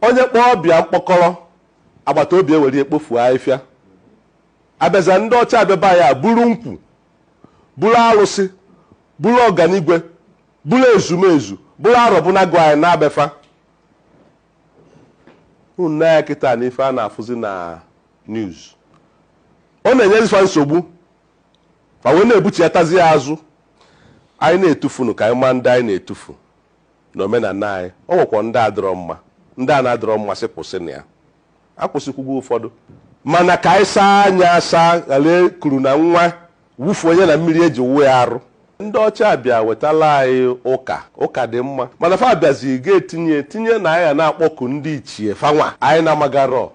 Onye kpọọ ọbịa mkpọkọrọ, agbata obi ewere ekpofu ahịfịa. Abịaza ndị ọcha abịaba ya buru nkwụ, buru alụsị, buru ọganigwe, buru ezumezu, buru arọbụnagụ anyị na-abefa. Unu ya kịta na ife a na-afụzi na news, ọ na-enyezifa nsogbu, ma wee na-ebuchiatazi ya azụ. Anyị na-etufunu ka anyị maa ndị anyị na-etufu na omenala anyị. O nwekwa ndị adịrọ mma, ndị a na-adịrọ mma sị kwụsị na ya, akwụsịkwugo ụfọdụ. Mana ka anyị saa anya asa, ghara kuru na nwa wufuo onye na mmiri eji wụ ya arụ. Ndị ọcha bịa wetala anyị ụka. Ụka dị mma, mana fa bịazi ga-etinye tinye na anyị na-akpọku ndị ichie fanwa anyị na-amagarọ.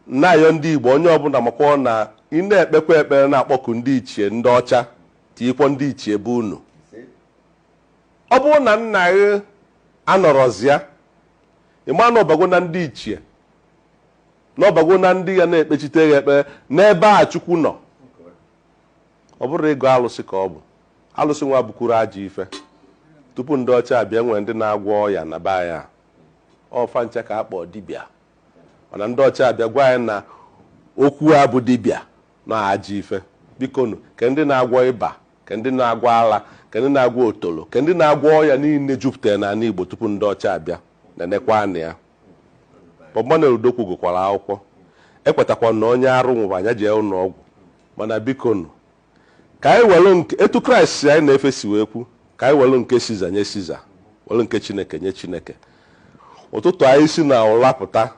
Na-ayọ ndị Igbo, onye ọbụla makwa na ị na-ekpekwa ekpere na-akpọku ndị ichie ndị ọcha, tinyekwa ndị ichie bụ unu. Ọ bụrụ na nna gị anọrọzi ya, ịma na ọbago na ndị ichie, na ọbago na ndị ya na-ekpechite ya ekpere n'ebe a Chukwu nọ. Ọ bụrụ ịgụ alụsị ka ọ bụ alụsị nwa bukwuru ajọ ife. Tupu ndị ọcha abịa, nwere ndị na-agwọ ọya na be anyị ọfa ncha ka a kpọọ dibịa. Mana ndị ọcha abịa gwa anyị na okwu a bụ dibịa na ajọ ife. Bikonu, ke ndị na-agwọ ịba, ke ndị na-agwọ ala, ke ndị na-agwọ otolo, ke ndị na-agwọ ọya niile jupụtara n'ala Igbo tupu ndị ọcha abịa, nenekwa anị ya. Bob Manuel Udokwu gụkwara akwụkwọ, ekwetakwa na onye arụ nwụrụ anya jee ụlọ ọgwụ. Mana bikonu, ka anyị welu nke etu Kraịst si anyị na-efe si wee kwu, ka anyị welu nke Siza nye Siza, welu nke Chineke nye Chineke. Ụtụtụ anyị si na ụla pụta,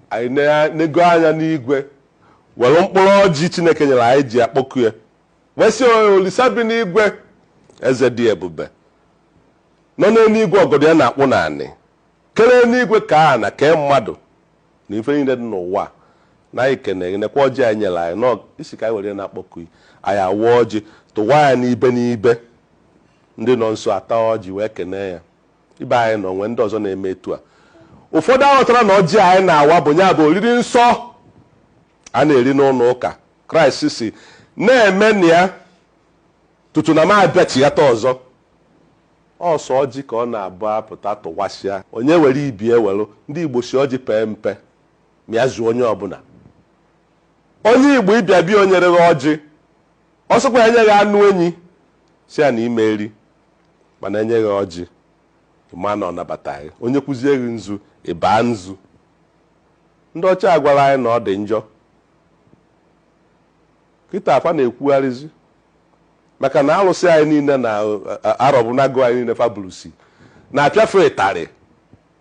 anyị na-nego anya n'igwe, were mkpụrụ ọjị Chineke nyere anyị ji akpọku ya, wee sị, Olisa bi n'igwe, eze dị ebube nọ n'eluigwe, ọgọdọ ya na-akpụ naanị kere eluigwe ka a na kee mmadụ na ife niile dị n'ụwa, na anyị kene nekwa ọjị anyị nyere anyị nọ isi ka anyị were na-akpọku. Anyị awa ọjị, tụwa ya n'ibe n'ibe, ndị nọ nso ata ọjị wee kene ya. Ibe anyị nọ nwee ndị ọzọ na-eme etu a. Ụfọdụ aghọtara na ọjị anyị na-awa bụ ya bụ oriri nsọ a na-eri n'ụlọ ụka. Kraịst si na-eme na ya tutu na m abịachighata ọzọ. Ọsọ ọjị ka ọ na-abụ apụta tụwasịa, onye were ibi ewelu. Ndị Igbo si ọjị pee mpe ma ya zuo onye ọbụla. Onye Igbo ịbịa bịa onyere gị ọjị, ọ sịkwa ya nye gị anụ enyi, si ya na ime eri, mana enye gị ọjị, ma na ọ nabataghị. Onye kwụzie gị nzu, ịbaa nzu. Ndị ọcha agwara anyị na ọ dị njọ. Kịta afa na-ekwugharịzi maka na alụsị anyị niile na arọbụnagụ anyị niile faburusi na-apịafe ịtarị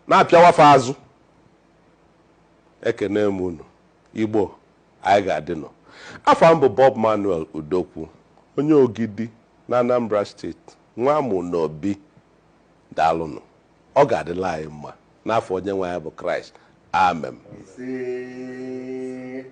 na-apịawafe azụ. Ekene m unu, Igbo anyị ga-adị nọ. Afọ m bụ Bob Manuel Udokwu, onye Ogidi na Anambra Steeti, nwa amụ n'Obi. Daalụnụ, ọ ga-adịla anyị mma n'afọ onye nwe anyị bụ Kraịst. Amen. Ise.